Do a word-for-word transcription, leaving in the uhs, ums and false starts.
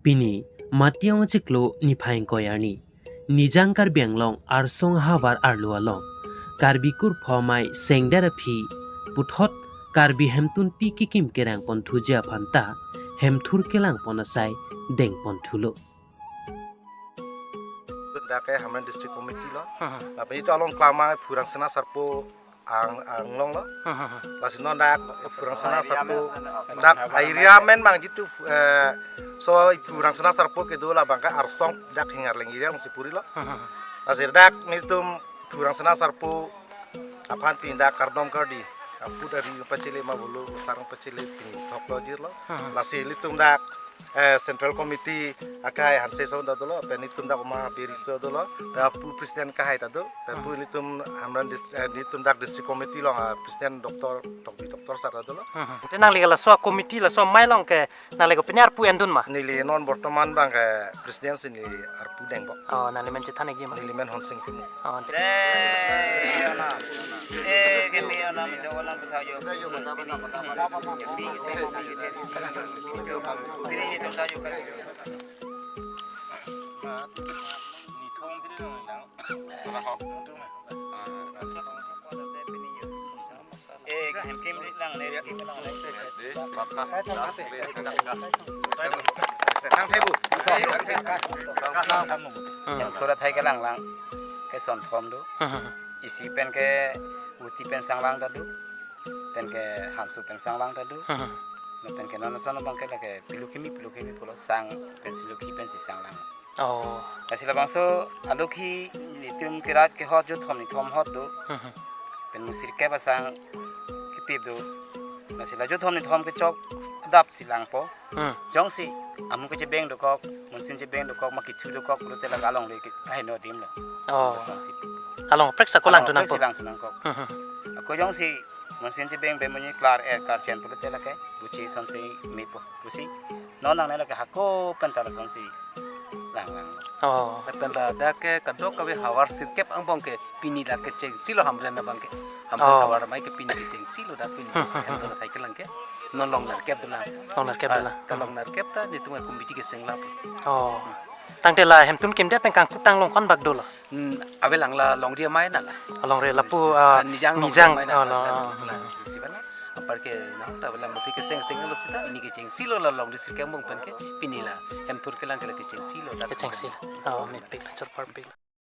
Pini Matiang chiklo niphai ingkoi arni, Nijang Karbi Anglong arsong havar arlo along, Karbi Kurpho Amei Sengdet aphi puthot Karbi hemtunpi kekim kerang ponthuji aphanta hemthur kelangpon asai dengponthulo. Dak ke Hamren District Committee lo. Hmm. Lapen itum along kelang abang Phu Rangsina Sarpo ang anglong lo. Hmm. Lasi non dak Phu Rangsina Sarpo dak area amen abang itum, eh, so Phu Rangsina Sarpo kedo labang ke arsong dak Hingarleng area alongsi puri lo. Hmm. Lasi dak nelitum Phu Rangsina Sarpo aphan pini dak kardom kardi, aput ari pachele ma bulu usarang pachele pini thoklo jirlo. Hmm. Lasi nelitum dak, eh, Central Committee akai Hanse so da dolo, pen nelitum dak Uma Beri so dolo, dak pu President kahai ta do, pen pu Hmm. nelitum Hamren dis-, eh, nelitum dak District Committee along, ah, President Doctor Tokbi Doctor sar ta dolo. Hmm. Te nangli ke laso committee laso amei along ke nangli ke pini arpu endun ma? Neli non bortoman abang ke President si neli arpu dengpo. Oh, nangli men chethan ikji ma? Neli men Honsing Timung. Oh, te- Eh, ona. Eh, kami ona, menjawab ona, betul yo. Ini, ini, betul yo. Eh, hem kim rit lang, ne, kim lang, ne. Thang thai bu. Hmm. Hem thur athai kelang lang. Ke son thom do. Hmm. Isi pen ke uti pen sang lang ta do. Pen ke hansu pen sang lang ta do. Hmm. Lapen ke non ason abang ke lake pilukimi, pilukimi pulo sang pen silukhi pensi sang lang. Oh. Lasi labangso alukhi nelitum kerat kehot jo thom ni thom hot do. Hmm. Pen musirkep asang kepip do. Lasi la jo thom ni thom kechok adap si langpo. Hmm. Jongsi amu kechebeng dokok, munsin chebeng dokok, ma kethu dokok, pulote la alongle ke aheno adim lo. Oh. Jongsi. Along preksa ko lang Along tunang preksa ko. Lang tunang kok. Hmm, hmm. Ako jongsi munsin chebeng bemuni klar er klar chen pulote lake buchi sonsi mepo. Busi. Non nangne lake hako pen ta la sonsi lang lang. Oh. Lapen ladak ke kadokave havar sirkep angbong ke pini la kechengsi lo Hamren abang ke. Hamren Oh. Havar amei ke pini kechengsi lo dak pini. Hem thur athai kelang ke. Non long nerkep dolang. Long nerkep Ah, dolang. Ka long nerkep ta nelitum ke committee keseng lapu. Oh. Tangte la hemtun kimdet pen kangkutang long kon bak dolo. Hmm, ave lang la longri amei na la. Longri lapu, ah, Ah, Nijang longri Nijang, amei na oh, la, lo, la, ah. La, si bana. Apar ke na ta bela muti keseng seng lo sita pini kechengsi lo la longri sirkep angbong pen ke pini la hem thur kelang ke la kechengsi lo dak. Kechengsi lo. Oh, mepik la chorpar pik la.